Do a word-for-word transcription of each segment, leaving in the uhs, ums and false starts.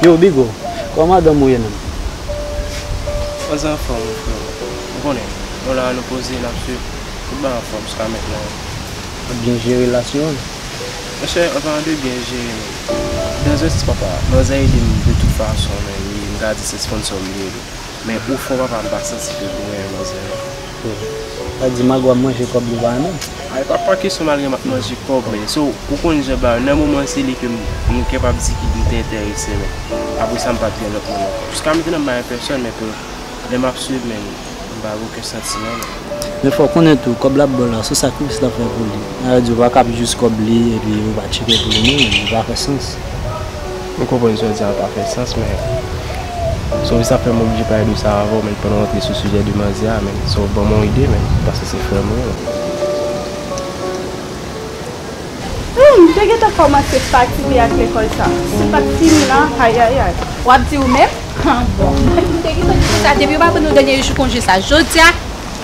Yo, Bigo, kòman madanm ou ye menm? Manzè anfòm, wi, frè. Ou konnen, nou la, nou poze, n ap swiv. Tout bagay anfòm jiska mentnan. W ap byen jere relasyon an? Monchè, an palan de byen jere, men, dans un sens, papa, manzè ede m de tout fason, men, li, m ka di se sponsò m li ye, wi. Men, o fon, papa, m pa santi ke m renmen manzè, non. Sa di, malgre w ap manje kòb li, w pa renmen l? Ay, pa, pa kesyon malgre m ap manje kòb, men, so, ou konn jan bagay, nan moman, se li ke m, m kapab di ki m te enterese, men, apre sa, m pa t gen lòt moun ankò. Jiska mentnan, m pa gen pèsòn, men, pou, lè m ap swiv, men, m pa gen okenn santiman, men. Men fò w konnen tou, kòb l ap ba w la, se yon sakrifis l ap fè pou li. Sa vle di, ou pa kab jis kòb li, epi ou pa tcheke pou li, non, li pa fè sans. M konprann sa w di a pa fè sans, men, Sophie, sa fè m oblije pale de sa avè w, men pandan w antre sou sijè de manzè a, men, so, ban m yon ide, men, paske se frè m ou ye, men. Hmm, m te gentan kòmanse fatige ak lekòl sa. Si l pa t fini la, ayayay. W ap di ou menm? Ah, bon. M te gentan di sa, depi yo pa ban nou dènye jou konje sa, jodi a,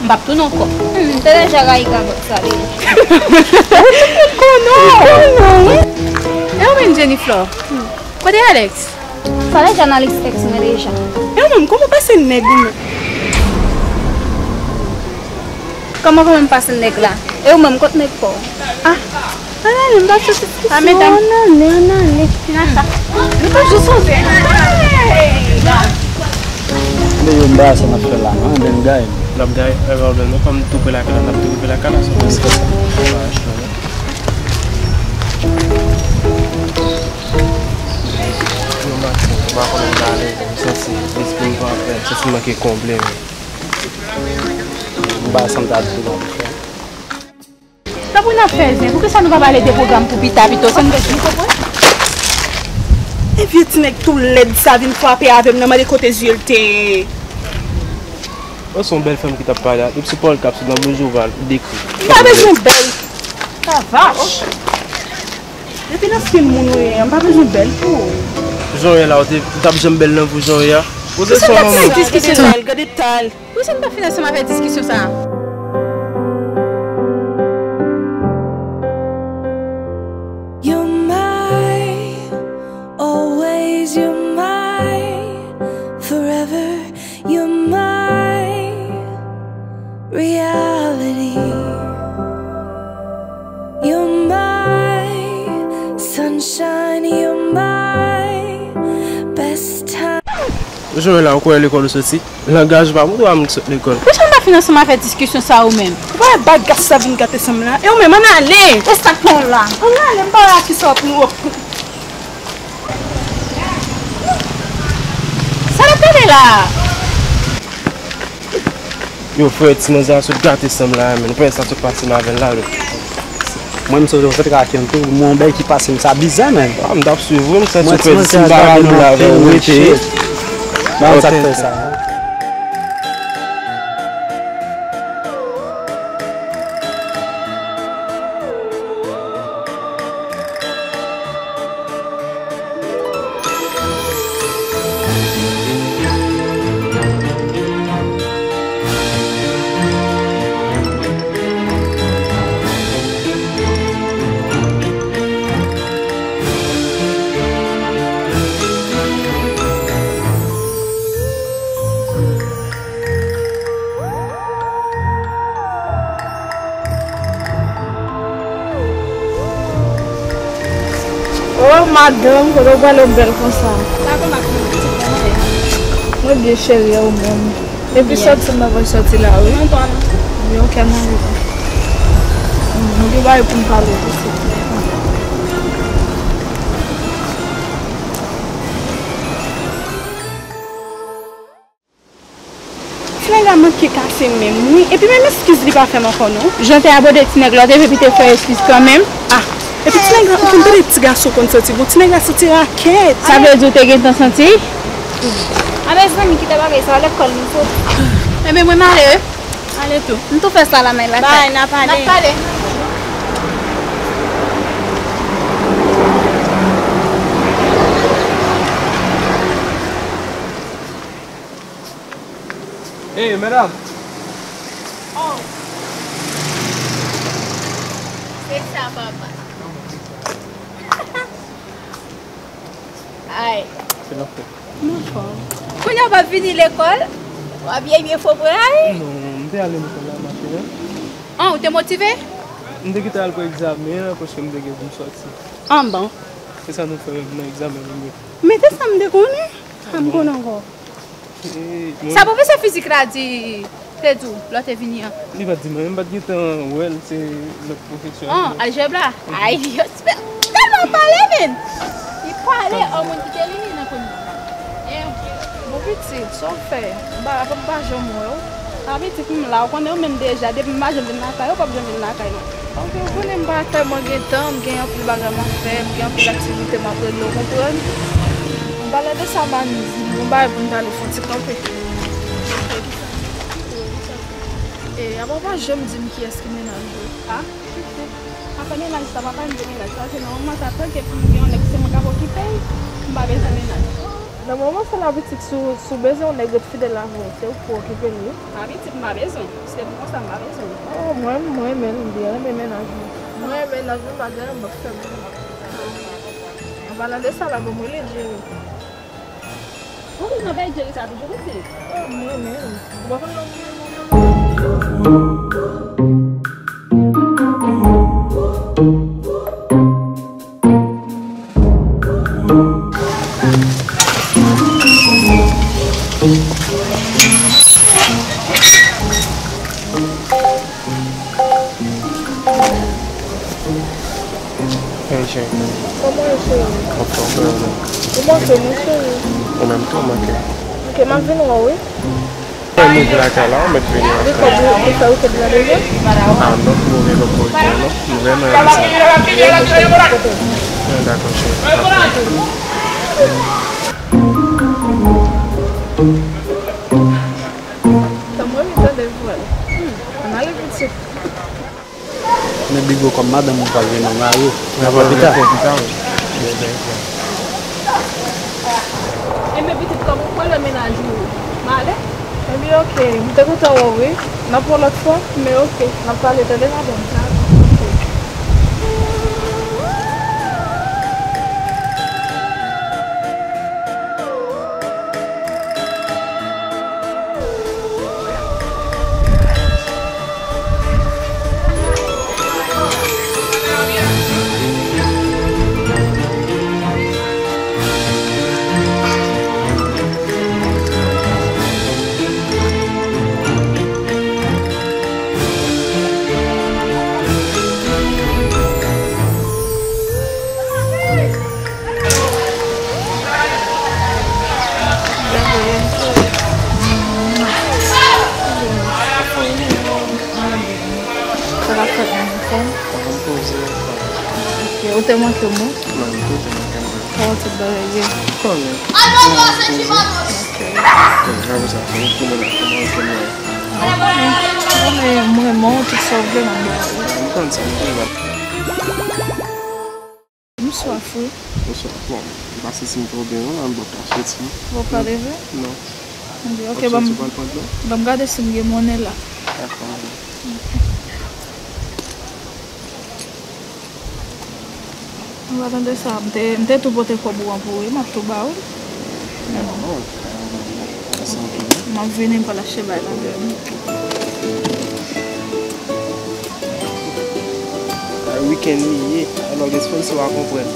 m p ap tounen ankò. Hmm, m te deja rayi gagòt sa deja. Konnen w! Konnen w! E ou menm, Jennifer? Kote Alex? Sa deja nan lis ex mwen deja. E ou menm, kòman w pase nèg ou menm? Kòman, kòman m pase nèg la? E ou menm, kot nèg pa w? Ah, ann ale, m pa sou diskisyon. Ah, medam. Ann ale, ann ale. Ki nan sa? Nou toujou sou zen. Ann ale, yo, m pa sa n ap fè la, non, ann ale, n gaye. N ap gaye, e, pa pwoblèm, non, kòm nou tou pre lakay la, n ap tou pre lakay la, se konsa. Ann ale, fè sa. Yo, maten, m pa konnen m pa alèz, m santi lespri m pa anfòm, m santi m manke konble, men. M pa sa m ta di w la, monchè. Tanpri n ap fè zen, poukisa nou pa pale de pwogram pou pita pito, san nou bezwen konprann? E vye ti nèg tou lèd sa vin frape avè m nan, mande kote zye l te ye. Ou se yon bèl fanm ki t ap pale a, depi se pawòl k ap sot nan bouch ou, ou va dekri. M pa bezwen bèl. La vach. Depi nan skin moun ou ye a, m pa bezwen bèl tou. Jan w ye la, ou te, ou t ap janm bèl nan vi w jan w ye a? Poze sou manman. Gade tal, gade tal. Poukisa n pa fin ansanm avèk diskisyon sa a? You're my, always you're my, forever you're my reality. You're my sunshine, you're my best time. Ou jwenn la, ou kwè lekòl ou soti? Langaj ou pa montre w a moun ki sot lekòl. Poukisa n pa fin ansanm avèk diskisyon sa a ou menm? Ou pa wè bagay sa vin gate san m la? E ou menm, ann ale! E sa k pran w la? Ann ale, m pa wè a kisa w ap nou. Sa n ap pale la a? Yo, frè, ti manzè a sot gate san m la, men. Ou pa wè sa sot pase m avè l la, men. Mwen, m sot konsantre ak yon tou, mwen, yon bagay ki pase m, sa bizè, men. Ah, m t ap swiv ou, m santi ou pèdi, si m pa rale w la avè w, ou rete. Ba sa k fè sa. Oh, madanm, kote w prale w bèl konsa? Mwen byen, cheri, e ou menm? Epi sòti m nan, mwen sòti la, wi. Mwen pa nan. Mwen ok, ann ale. Nou gen bagay pou n pale, pitit. Ti nèg la manke kase menm, wi. Epi menm eskiz li pa fè m ankò, non. Jan te abòde ti nèg la, w te vle pou te fè eskiz kanmenm. Ah, epi ti nèg la, ou konn tande ti gason konn santi bon. Ti nèg la santi rakèt. Sa vle di w te gentan santi? A, mezanmi, kite bagay sa, lekòl nou sot. Enben, mwen, m ale, wi. Ale tou. M tou fè sa la, men lakay. Bay, n a pale. N a pale. Hey, medam! Oh! Se sa, papa. Ay. Kòman w fè? M anfòm. Kounye a w p ap vini lekòl? W ap byen byen fò pran la wi. Non, m te ale lekòl la maten an. An, ou te motive? M te kite al pou egzamen an, paske m te gen pou m sòti. An bon. Se sa nou fè nan egzamen nou ye. Men se sa m te konnen. Sa m konnen ankò. Sa pwofesè fizik la di te di w lè w te vini an? Li pa t di m anyen, m pa t gentan wè l, se lòt pwofesè an. An, aljèb la? Ay, yo tèlman pale, men! Li pale, an moun ki te li, li nan kounye a. Bon, pitit, sa w fè? M pa, m pa janm wè w. A pitit, m la, ou konnen yo menm deja, depi m pa janm vin lakay, yo p ap janm vin lakay non. Ok, ou konnen m pa lakay mwen gen tan, m gen anpil bagay m ap fè, m gen anpil aktivite m ap regle, ou konprann? An palan de sa, m ann di m yon bagay pou m t ale fè yon ti kanpe. E, apa w pa janm di m kiyès ki mennaj ou? A? Afè mennaj sa, papa m gen mennaj, sa se nan moman sa, tanke pou m gen yon nèg, se mwen k ap okipe l, m pa bezwen mennaj. Nan moman sa la, pitit, si w, si w bezwen yon nèg ret fidèl avè w, se ou k pou okipe l, wi. A pitit, m pa bezwen. Se pou konsa m pa bezwen. Oh, mwen, mwen renmen l, m byen renmen mennaj mwen. Mwen renmen mennaj mwen, m pa gen anyen m ap fè pou li. An palan de sa la, ban m rele Jerry. Ou bezwen bay Jerry sa toujou, pitit? Oh, mwen renmen l. Ou pa konn lè w renmen moun nan. Hey, cheri. Kòman w ye, cheri? Anfòm, wi, ou menm? Ou manke m, wi, cheri. Ou menm tou, ou manke m. Ok, m ap vin wè w, wi. Mwen rive lakay la, ou mèt vini apre. Gen kòb pou fè weekend la deja? A non, m pa gen kòb pou weekend la non. M vrèman renmen sa. M vrèman cheri. Kote? Dakò, cheri. Tanm mwen vin tande vwal. Hmm, ann ale pitit. Men Bigo kòm madanm ou pral jwenn yon mari. N ap wè pita. N ap wè pita, wi. Ebyen pitit, kòm ou pral wè mennaj ou, m ale. Ebyen, ok. M te kontan wè w, wi. N ap wè w lòt fwa. Men ok. N ap pale, tande, madanm. Ok. Sa k ap fèt, moun anfòm? Ann poze anfòm. Ok, ou te manke m, wi? Non, m toujou manke m, wi. Kòman tout bagay ye? Kòrèk. Mwen poze. Ok. Apre sa, fò nou konnen la, kòman weekend nan ye? Ou konnen, ou konnen, mwen renmen w, tout sa w vle, m ap ba ou. M konn sa, m konn sa. M swaf, wi. Ou swaf, bon, m pa santi m twò byen non, la, m pral soti. Ou pa leve? Non. Ebyen, ok, ban m, ban m gade si m gen monnen la. Dakò, monnen. An palan de sa, m te, m te tou pote kòb ou an pou ou, wi, m ap tou ba ou. M ap vini, m pral achte bagay ladan. A, weekend li ye, alò gen sponsor a konprann.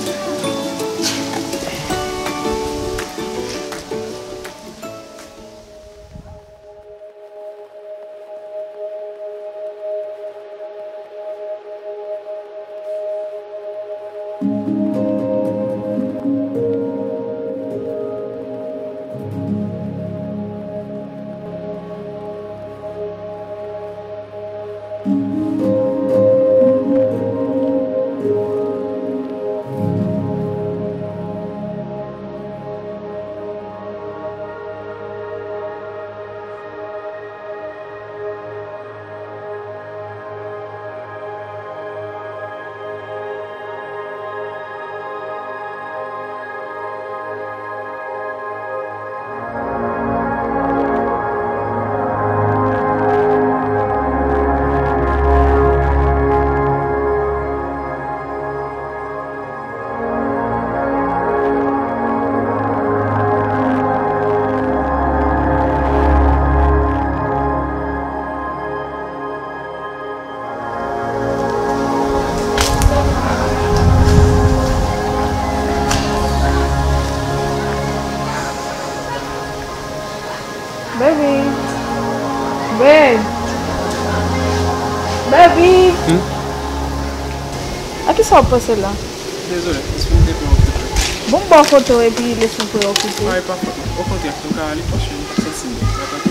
Wi. Hmm? A ki sa w ap panse la? Dezole, jis vin te preokipe. Bon, m ba w foto epi lese m preokipe. Ay, pa fòt mwen. Okontrè, nou ka ale paske m pa santi m byen. Dakò? Dakò.